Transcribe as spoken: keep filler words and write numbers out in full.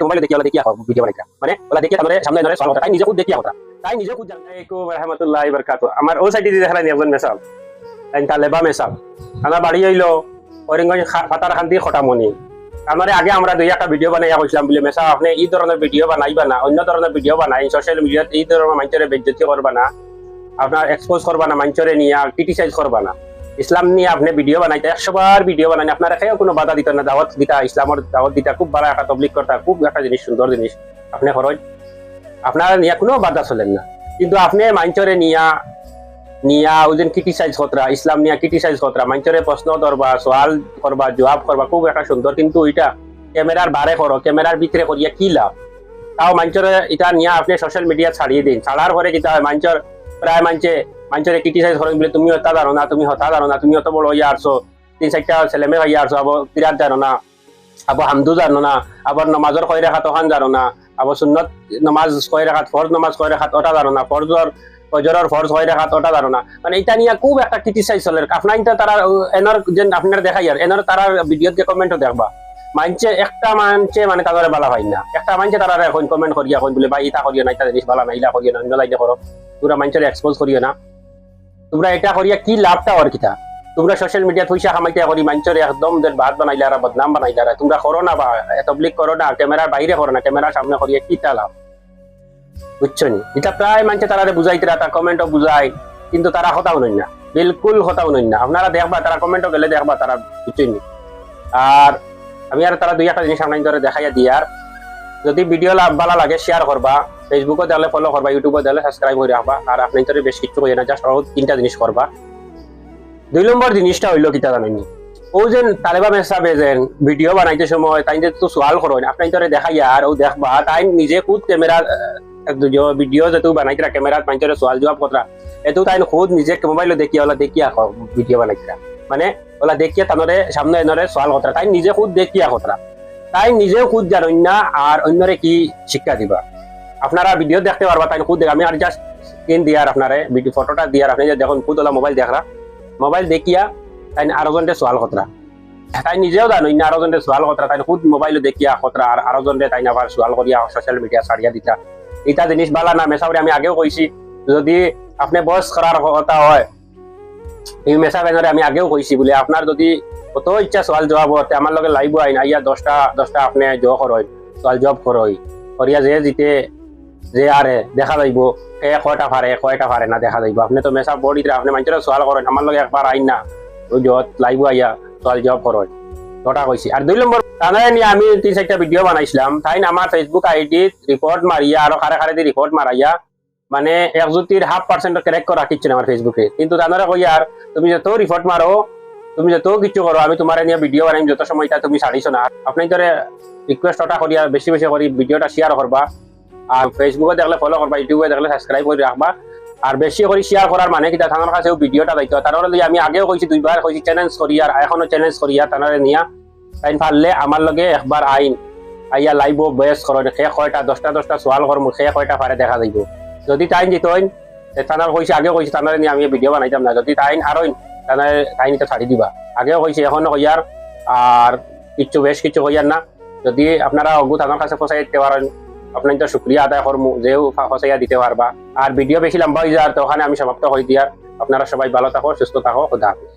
মোবাইল দেখিয়া, ওলা দেখিয়া ভিডিও বানাইতা। মানে ওলা দেখিয়া তানরে সামনে এনরে সওয়াল করতা। তাইন নিজে খুদ দেখিয়া করতা। তাইন নিজে খুদ জানইন। আলাইকুম ওয়া রাহমাতুল্লাহি ওয়া বারাকাতুহু। আমার অউ সাইডে যে দেখরা নি একজন মেসাব, তাইন তালেবা মেসাব। তান বাড়ি অইলো করিমগঞ্জ খা-, পাতারকান্দি খটামনি। তানরে আগে আমরা দুই একটা ভিডিও বানাইয়া কইছলাম বুলে, "মেসাব, আপনে ই ধরনর ভিডিও বানাইবা না, অইন্য ধরনর ভিডিও বানাইন, সোশ্যাল মিডিয়াত ই ধরনর মানষরে বেইজ্জতি করবা না, আপনার এক্সপোজ করবা না, মানষরে নিয়া ক্রিটিসাইজ করবা না। ইসলাম নিয়া আপনে ভিডিও বানাইতা, একশো বার ভিডিও বানাইন, আপনারে কেউ কুনু বাধা দিতো না, দাওয়াত দিতা, ইসলামর দাওয়াত দিতা, খুব ভালা একটা তবলিগ করতা, খুব একটা জিনিস, সুন্দর জিনিস আপনে করইন, আপনারে নিয়া কুনু বাধা চলের না। কিন্তু আপনে মানষরে নিয়া, নিয়া অউ যেন ক্রিটিসাইজ করতরা, ইসলাম নিয়া ক্রিটিসাইজ করতরা, মানষরে প্রশ্ন ধরবা, সওয়াল করবা, জুয়াব করবা, খুব একটা সুন্দর, কিন্তু ইটা ক্যামেরার বারে করো, ক্যামেরার ভিতরে করিয়া কি লাভ?" তাও মানষরে ইটা নিয়া আপনে সোশ্যাল মিডিয়াত ছাড়িয়া দেইন, ছাড়ার পরে কিতা অয়, মানষর, প্রায় মানষে, মানষরে ক্রিটিসাইজ করইন বুলে, "তুমি অতা জানো না, তুমি হতা জানো না, তুমি অত বড় অইয়া আরছো, তিন চাইরটা ছেলেমেয়ে অইয়া আরছো, আবো কিরাত জানো না, আবো হামদু জানো না, আবার নমাজর কয় রাকাত অখান জানো না, আবো সুন্নত নমাজ কয় রাকাত, ফরজ নমাজ কয় রাকাত অটা জানো না, ফরজর, ফজরর ফরজ কয় রাকাত অটা জানো না।" মানে ইটা নিয়া খুব একটা ক্রিটিসাইজ চলের। আপনাইনতে তারা, এনর যেন আপনারে দেখাইয়ার, এনর তারার ভিডিওত গিয়া কমেন্টও দেখবা। মানষে, একটা মানষে মানে তানরে ভালা পাইন না। একটা মানষে তারারে কইন, কমেন্ট করিয়া কইন বুলে, "ভাই, ইতা করিও না, ইতা জিনিস ভালা না, ইলা করিও না, অইন্য লাইনে করো।" তুমরা মানষরে এক্সপোজ করিও না। তুমরা ইটা করিয়া কি লাভটা অর কিতা? তুমরা সোশ্যাল মিডিয়াত পয়সা কামাইতা করি মানষরে একদম যেন বাদ বানাইলারা, বদনাম বানাইলারা। তুমরা করো না বা, এ, তবলিগ করো না, ক্যামেরার বাইরে করো না, ক্যামেরার সামনে করিয়া কিতা লাভ? বুঝছো নি? ইটা প্রায় মানষে তারারে বুঝাইতরা, তারা কমেন্টও বুঝায়, কিন্তু তারা কথা হুনইন না, বিলকুল কথা হুনইন না। আপনারা দেখবা, তারা কমেন্টও গেলে দেখবা, তারা বুঝছইন নি? আর আমি আর তারা দুই একটা জিনিস আপনাইনতরে দেখাইয়া দিয়ার, যদি ভিডিও লা-, ভালা লাগে, শেয়ার করবা, Facebook-ও দেখলে ফলো করবা, YouTube-ও দেখলে সাবস্ক্রাইব করি রাখবা, আর আপনাইনতরে বেশ কিছু কইয়া না, just অউ তিনটা জিনিস করবা। দুই নম্বর জিনিসটা অইলো কিতা জানইন নি? অউ যেন তালেবা মেসাবে যেন ভিডিও বানাইতে সময় তাইন যেহেতু সওয়াল করইন, আপনাইনতরে দেখাইয়ার, অউ দেখবা, তাইন নিজে খুদ ক্যামেরা, আহ, ভিডিও যেহেতু বানাইতরা, ক্যামেরাত মানষরে সওয়াল জুয়াব করতরা, এহেতু তাইন খুদ নিজে মোবাইলো দেখিয়া, ওলা দেখিয়া ক-, ভিডিও বানাইতরা। মানে, ওলা দেখিয়া তানরে সামনে এনরে সওয়াল করতরা, তাইন নিজে খুদ দেখিয়া করতরা। তাইন নিজেও খুদ জানইন না, আর অইন্যরে কি শিক্ষা দিবা? আপনারা ভিডিও দেখতে পারবা, তাইন খুদ দেখ-, আমি আর just screen দিয়ার আপনারে, ভিডিও ফটোটা দিয়ার, আপনে যে দেখইন খুদ ওলা মোবাইল দেখরা, মোবাইল দেখিয়া তাইন আরো জনরে সওয়াল করতরা। তাইন নিজেও জানইন না, আরো জনরে সওয়াল করতরা, তাইন খুদ মোবাইলো দেখিয়া করতরা, আর আরো জনরে তাইন আবার সওয়াল করিয়া সোশ্যাল মিডিয়া ছাড়িয়া দিতা। ইটা জিনিস ভালা না, মেসাবরে আমি আগেও কইছি, যদি আপনে বয়স করার কথা অয়, এই মেসাব এনরে আমি আগেও কইছি বুলে, আপনার যদি অত ইচ্ছা সওয়াল জুয়াব অর, তে আমার লগে লাইভো আইন, আইয়া দশটা, দশটা আপনে জো করইন, সওয়াল জুয়াব করইন, করিয়া যে জিতে, যে আরে দেখা যাইবো, কে কয়টা পারে, কয়টা পারে না দেখা যাইবো। আপনে তো মেসাব বড়িতরা, আপনে মানষরে সওয়াল করইন, আমার লগে একবার আইন না, অউ জো লাইভো আইয়া সওয়াল জুয়াব করইন, অটা কইছি। আর দুই নম্বর, তানরে নিয়া আমি তিন চাইরটা ভিডিও বানাইছলাম, তাইন আমার Facebook আইডিত রিপোর্ট মারিয়া, আরো কারে কারেদি রিপোর্ট মারাইয়া, মানে, এক জুতির হাফ পার্সেন্টও ক্র্যাক করা কিচ্ছু নাই আমার Facebook-এ। কিন্তু তানরে কইয়ার, তুমি যত রিপোর্ট মারো, তুমি যত কিচ্ছু করো, আমি তুমারে নিয়া ভিডিও বানাইমু, যত সময় ইটা তুমি ছাড়িছো না। আপনাইনতরে রিকোয়েস্ট অটা করিয়া বেশি বেশি করি ভিডিওটা শেয়ার করবা, আর Facebook-ও দেখলে ফলো করবা, YouTube-ও দেখলে সাবস্ক্রাইব করি রাখবা, আর বেশি করি শেয়ার করার মানে কিতা, তানর কাছেও ভিডিওটা যাইতো। তানরে লইয়া আমি আগেও কইছি, দুইবার কইছি, চ্যালেঞ্জ করিয়ার, আর এখনো চ্যালেঞ্জ করিয়ার, তানরে নিয়া তাইন পারলে আমার লগে একবার আইন, আইয়া লাইভো বহেস করইন, কে কয়টা, দশটা দশটা সওয়াল করমু, কে কয়টা পারে দেখা যাইবো। যদি তাইন জিতইন, তে তানরে কইছি, আগেও কইছি, তানরে নিয়া আমি ভিডিও বানাইতাম না। যদি তাইন হারইন, তানরে, তাইন ইটা ছাড়ি দিবা। আগেও কইছি, এখনো কইয়ার, আর কিচ্ছু, বেশ কিচ্ছু কইয়ার না। যদি আপনারা অগু তানর কাছে পৌঁছাই দিতে পারইন, আপনাইনতর শুকরিয়া আদায় করমু, যেও পা-, পৌঁছাইয়া দিতে পারবা। আর ভিডিও বেশি লম্বা অই যার, তে অখানে আমি সমাপ্ত করি দিয়ার। আপনারা সবাই ভালো থাকো, সুস্থ থাকো, খুদা হাফেজ।